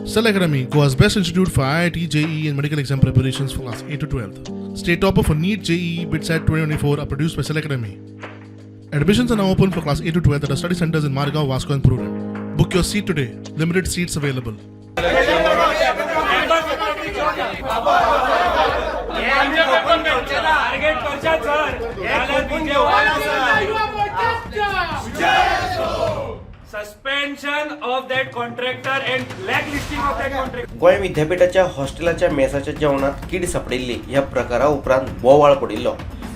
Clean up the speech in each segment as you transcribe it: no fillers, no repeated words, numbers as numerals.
Cell Academy, Goa's best institute for IIT, JEE, and medical exam preparations for class 8 to 12. State topper for NEET, JEE, BITSAT 2024 are produced by Cell Academy. Admissions are now open for class 8 to 12 at our study centers in Margao, Vasco, and Prudent. Book your seat today. Limited seats available. Target करशात sir. Suspension of that contractor and black listing of that contractor. Goa विद्यापीठाच्या हॉस्टेलाच्या मेसाच्या जेवणात कीड सापडिल्ली ह्या प्रकारा उपरांत बोवाळ पडिल्लो.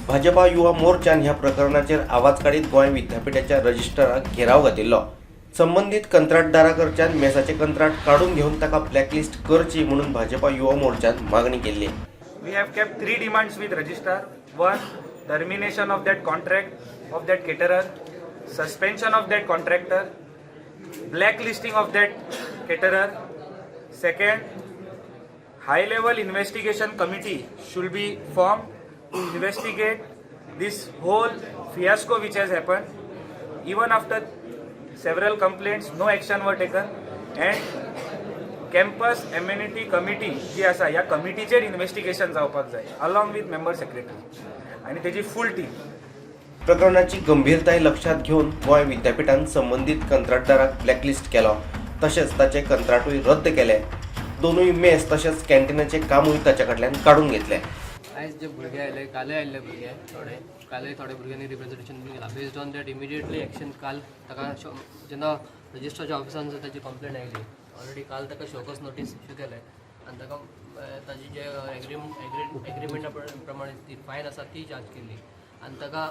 भाजपा युवा मोर्चान ह्या प्रकरणाचेर आवाज काडीत गोंय विद्यापीठाच्या रजिस्ट्राराक घेराव घातिल्लो. संबंदीत कंत्राटदारा कडच्यान मेसाचें कंत्राट काडून घेवन ताका ब्लॅकलिस्ट करची म्हणून भाजपा युवा मोर्चान मागणी केल्ली. We have kept three demands with registrar. One, termination of that contract of that caterer, suspension of that contractor, blacklisting of that caterer. Second, high level investigation committee should be formed to investigate this whole fiasco which has happened. Even after several complaints, no action were taken. And campus amenity committee जी आसा, ह्या कमिटीचेर investigation जावपाक जाय along with member secretary आनी तेजी full team. प्रकरणाची गंभीरताय लक्षात घेवन गोंय विद्यापीठान संबंदीत कंत्राटदाराक ब्लॅकलिस्ट केलो, तशेंच ताचें कंत्राटूय रद्द केलें. दोनूय मेस तशेंच कॅन्टीनाचें कामूय ताच्या कडल्यान काडून घेतलें. आयज जे भुरगे आयले, कालय आयिल्ले भुरगे थोडे, कालय थोडे भुरग्यांनी रिप्रेझेंटेशन बी केलां. Based on that immediately action. काल ताका जेन्ना रजिस्ट्राच्या ऑफिसान ताची कंप्लेन आयली, ऑलरेडी काल ताका शोकॉज नोटीस इशू केले आनी ताका ताजी जे एग्रीमेंटा प्रमाणे ती फायन आसा ती चार्ज केली आनी ताका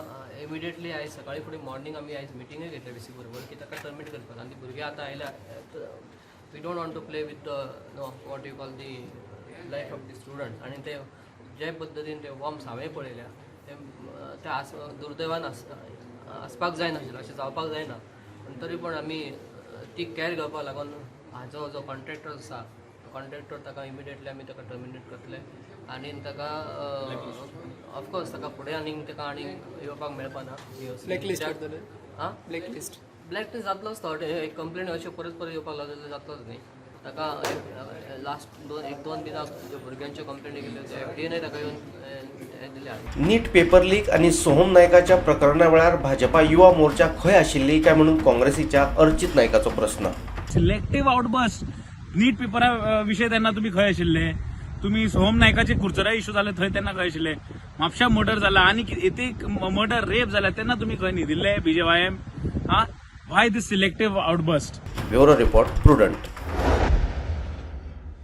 इमिडिएटली आयज सकाळी फुडें मॉर्निंग आमी आयज मिटींगूय घेतले व्ही सी बरोबर की ताका टर्मिनेट करपाक. आनी ती भुरगे आतां आयल्या, we don't want to play with the, no, what you call, the life of the student. आनी ते जे पद्दतीन ते वॉर्म्स हांवें पळयल्या, ते ते आस दुर्दैवान आसपाक जायनाशिल्लें, अशें जावपाक जायना. पूण तरी पण आमी ती कॅर घेवपाक लागून हाजो जो कॉन्ट्रॅक्टर आसा, कॉन्ट्रॅक्टर ताका इमिडिएटली आमी ताका टर्मिनेट करतले आनी ताका ऑफकोर्स ताका फुडें आनीक ताका आनीक येवपाक मेळपाना. ब्लॅकलिस्ट करतले? आं? ब्लॅकलिस्ट? ब्लॅक जातलोच तो. एक कंप्लेन अश्यो परत परत येवपाक लागलो जाल्यार जातलोच न्ही. ताका लास्ट दोन एक दोन दिसां ज्यो भुरग्यांच्यो कंप्लेनी केल्ल्यो, त्यो एफडीएनय ताका येवन हें दिल्या. नीट पेपर लीक आनी सोहम नायकाच्या प्रकरणा वेळार भाजपा युवा मोर्चा खंय आशिल्ली काय म्हणून काँग्रेसीच्या अर्चित नायकाचो प्रस्न. Selective outburst. नीट पेपरा विशय तेन्ना तुमी खंय आशिल्ले? तुमी सोहम नायकाचे कुरचरा इशू जाले थंय तेन्ना खंय आशिल्ले? म्हापशा मर्डर जाला आनी ते मर्डर रेप जाला तेन्ना तुमी खंय न्हिदिल्ले बीजेवायएम? हा, why this selective outburst? Bureau report, Prudent.